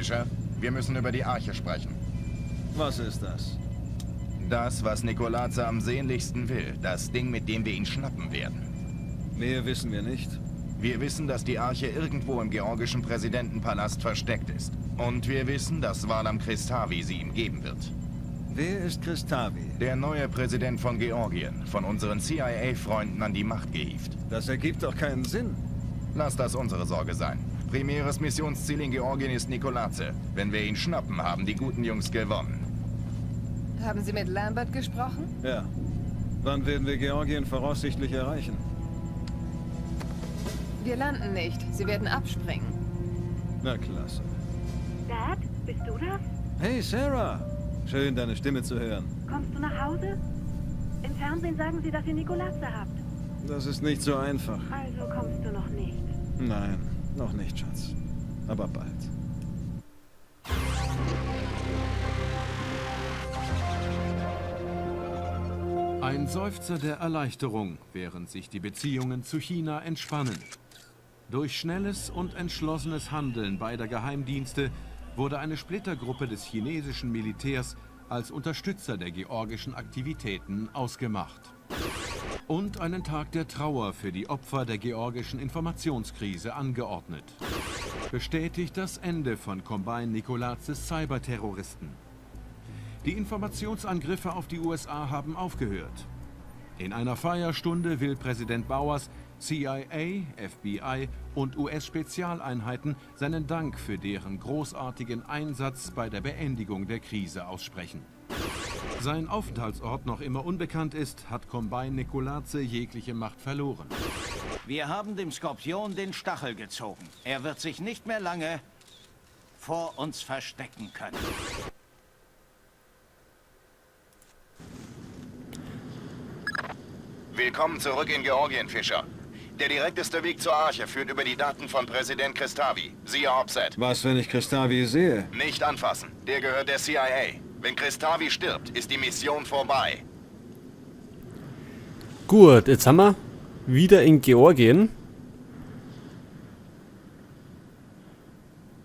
Fischer. Wir müssen über die Arche sprechen. Was ist das? Das, was Nikoladze am sehnlichsten will. Das Ding, mit dem wir ihn schnappen werden. Mehr wissen wir nicht. Wir wissen, dass die Arche irgendwo im georgischen Präsidentenpalast versteckt ist. Und wir wissen, dass Varlam Cristavi sie ihm geben wird. Wer ist Cristavi? Der neue Präsident von Georgien, von unseren CIA-Freunden an die Macht gehievt. Das ergibt doch keinen Sinn. Lass das unsere Sorge sein. Primäres Missionsziel in Georgien ist Nikoladze. Wenn wir ihn schnappen, haben die guten Jungs gewonnen. Haben Sie mit Lambert gesprochen? Ja. Wann werden wir Georgien voraussichtlich erreichen? Wir landen nicht. Sie werden abspringen. Na klasse. Dad, bist du das? Hey Sarah! Schön, deine Stimme zu hören. Kommst du nach Hause? Im Fernsehen sagen sie, dass ihr Nikoladze habt. Das ist nicht so einfach. Also kommst du noch nicht. Nein, noch nicht, Schatz. Aber bald. Ein Seufzer der Erleichterung, während sich die Beziehungen zu China entspannen. Durch schnelles und entschlossenes Handeln beider Geheimdienste wurde eine Splittergruppe des chinesischen Militärs als Unterstützer der georgischen Aktivitäten ausgemacht. Und einen Tag der Trauer für die Opfer der georgischen Informationskrise angeordnet. Bestätigt das Ende von Combine Nikoladzes Cyberterroristen. Die Informationsangriffe auf die USA haben aufgehört. In einer Feierstunde will Präsident Bowers CIA, FBI und US-Spezialeinheiten seinen Dank für deren großartigen Einsatz bei der Beendigung der Krise aussprechen. Sein Aufenthaltsort noch immer unbekannt ist, hat Combine Nikoladze jegliche Macht verloren. Wir haben dem Skorpion den Stachel gezogen. Er wird sich nicht mehr lange vor uns verstecken können. Willkommen zurück in Georgien, Fischer. Der direkteste Weg zur Arche führt über die Daten von Präsident Cristavi. Siehe Opset. Was, wenn ich Cristavi sehe? Nicht anfassen. Der gehört der CIA. Wenn Cristavi stirbt, ist die Mission vorbei. Gut, jetzt haben wir wieder in Georgien.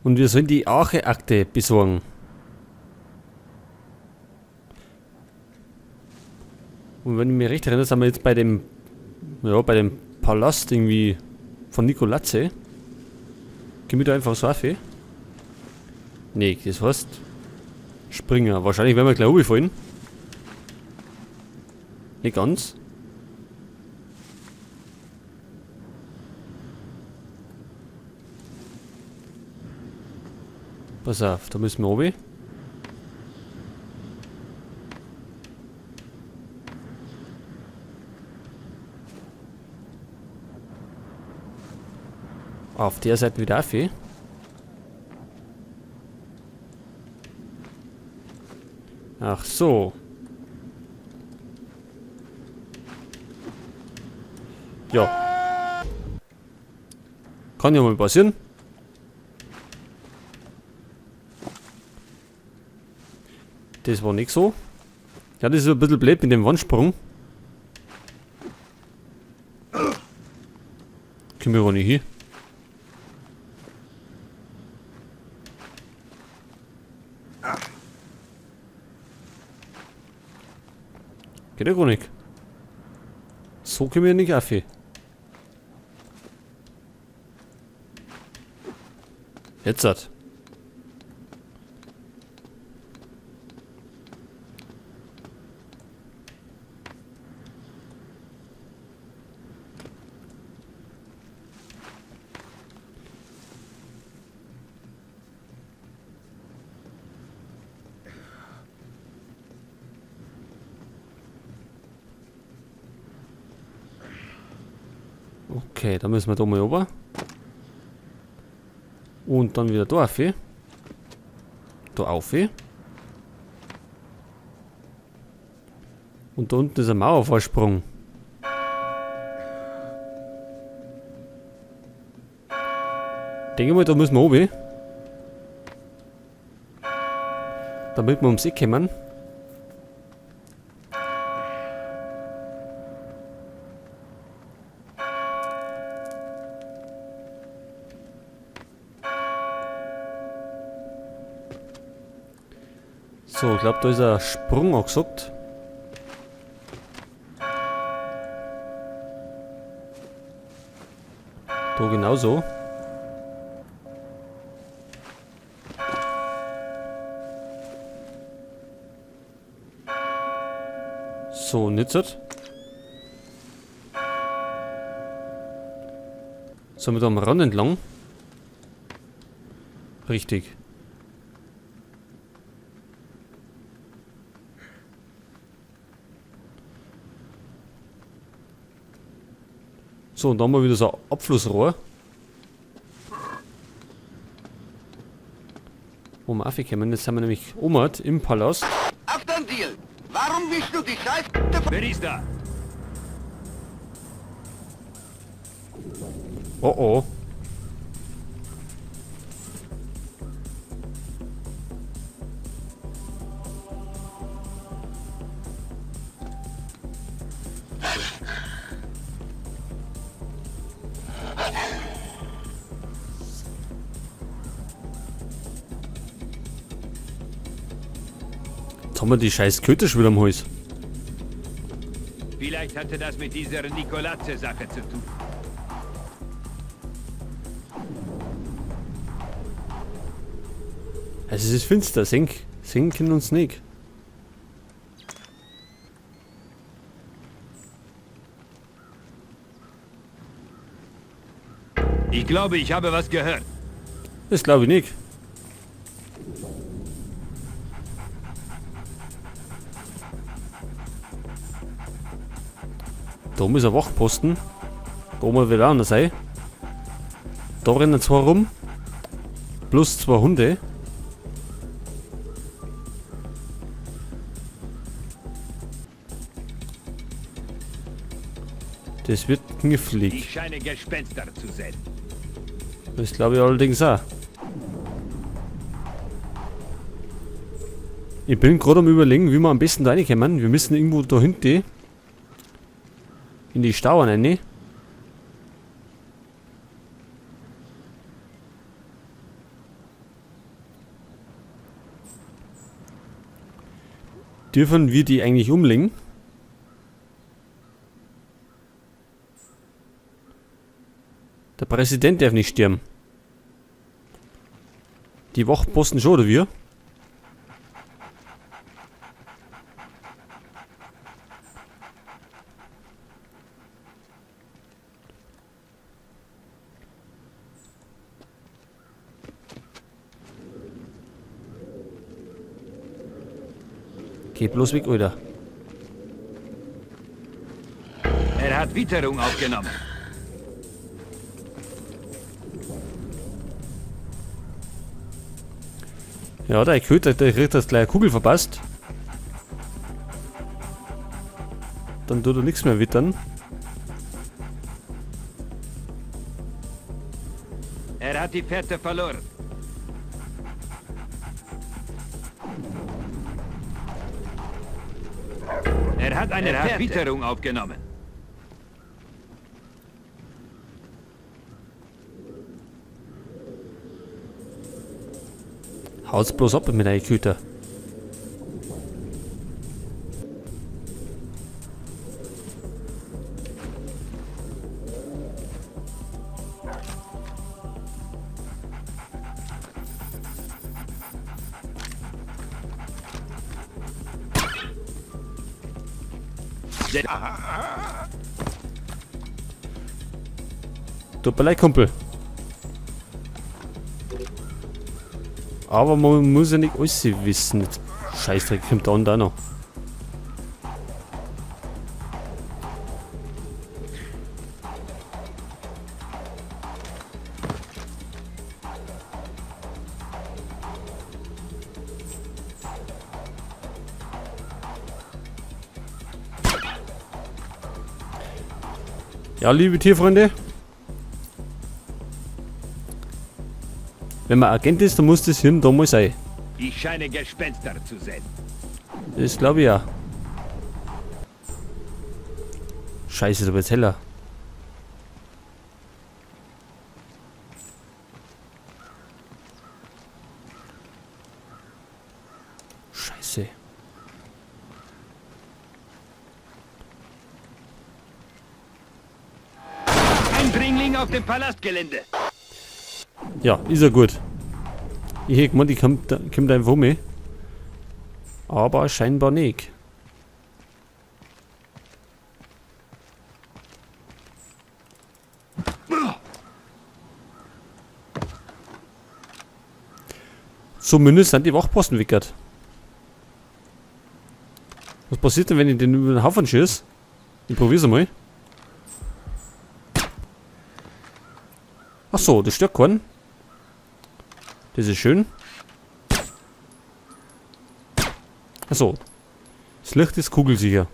Und wir sollen die Arche-Akte besorgen. Und wenn ich mich recht erinnere, sind wir jetzt bei dem, ja, bei dem Palast irgendwie von Nikoladze. Gehen wir da einfach so auf? Nee, das heißt Springer. Wahrscheinlich werden wir gleich runterfallen. Nicht ganz. Pass auf, da müssen wir runter. Auf der Seite wieder auf. Ach so. Ja. Kann ja mal passieren. Das war nicht so. Ja, das ist ein bisschen blöd mit dem Wandsprung. Können wir gar nicht hin. Geht ja gar nicht. So können wir nicht auf. Jetzt hat. Okay, da müssen wir da mal runter. Und dann wieder da auf. Da auf. Und da unten ist ein Mauervorsprung. Denke mal, da müssen wir runter. Damit wir ums Eck kommen. So, ich glaube, da ist ein Sprung angesagt. Da genauso. So, und jetzt? Sollen wir da am Rand entlang? Richtig. So, und dann haben wir wieder so ein Abflussrohr. Wo wir aufkommen. Jetzt sind wir nämlich oben im Palast. Avtandil, warum wischst du die Scheiße? Wer ist da? Oh oh. Jetzt haben wir die scheiß Köter schon wieder am Hals. Vielleicht hatte das mit dieser Nikolatze-Sache zu tun. Also es ist finster, senken uns nicht. Ich glaube, ich habe was gehört. Das glaube ich nicht. Da oben ist ein Wachposten. Da oben wird auch einer sein. Da rennen zwei rum. Plus zwei Hunde. Das wird knifflig. Ich scheine Gespenster zu sehen. Das glaube ich allerdings auch. Ich bin gerade am Überlegen, wie wir am besten da reinkommen. Wir müssen irgendwo da hinten in die Stauern rein. Dürfen wir die eigentlich umlegen? Der Präsident darf nicht sterben. Die Wachposten schon, oder wir? Geh bloß weg, Alter. Er hat Witterung aufgenommen. Ja, der Köter, der kriegt das gleich eine Kugel verpasst. Dann tut er nichts mehr wittern. Er hat die Fährte verloren. Er hat eine Er hat Witterung aufgenommen. Haut's bloß ab mit deinen Köter. Tut mir leid, Kumpel. Aber man muss ja nicht alles wissen. Jetzt Scheißdreck kommt da und da noch. Ja, liebe Tierfreunde. Wenn man Agent ist, dann muss das Hirn da mal sein. Ich scheine Gespenster zu sehen. Das glaube ich ja. Scheiße, da wird's heller. Scheiße. liegen auf dem Palastgelände. Ja, ist ja gut. Ich hätte gemeint, ich komm da einfach um. Aber scheinbar nicht. Zumindest sind die Wachposten wickert. Was passiert denn, wenn ich den über den Haufen schieße? Ich probier's einmal. Ach so, das stört keinen. Das ist schön. Ach so. Das Licht ist kugelsicher.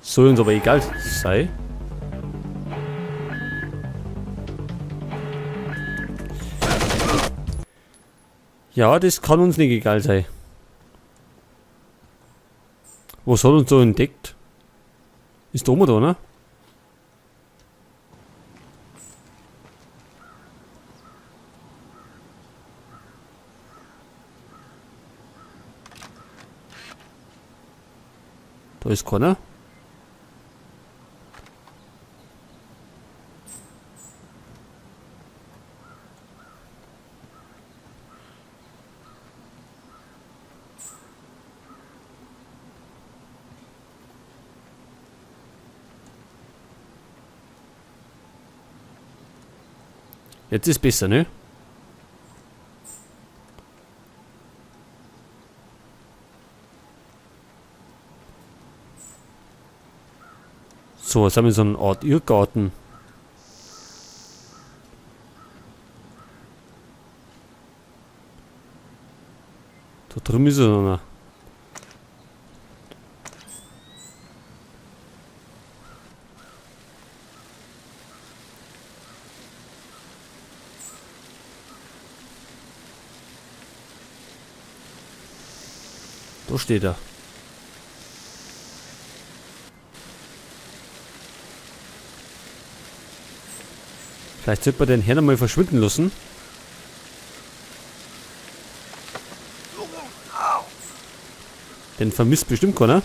Soll uns aber egal sein. Ja, das kann uns nicht egal sein. Was hat uns da entdeckt? Ist da oben da, ne? Da ist keiner. Jetzt ist besser, ne? So, jetzt haben wir so eine Art Irrgarten. Da drüben ist er noch. Da steht er. Vielleicht sollte man den Herrn einmal verschwinden lassen. Den vermisst bestimmt keiner.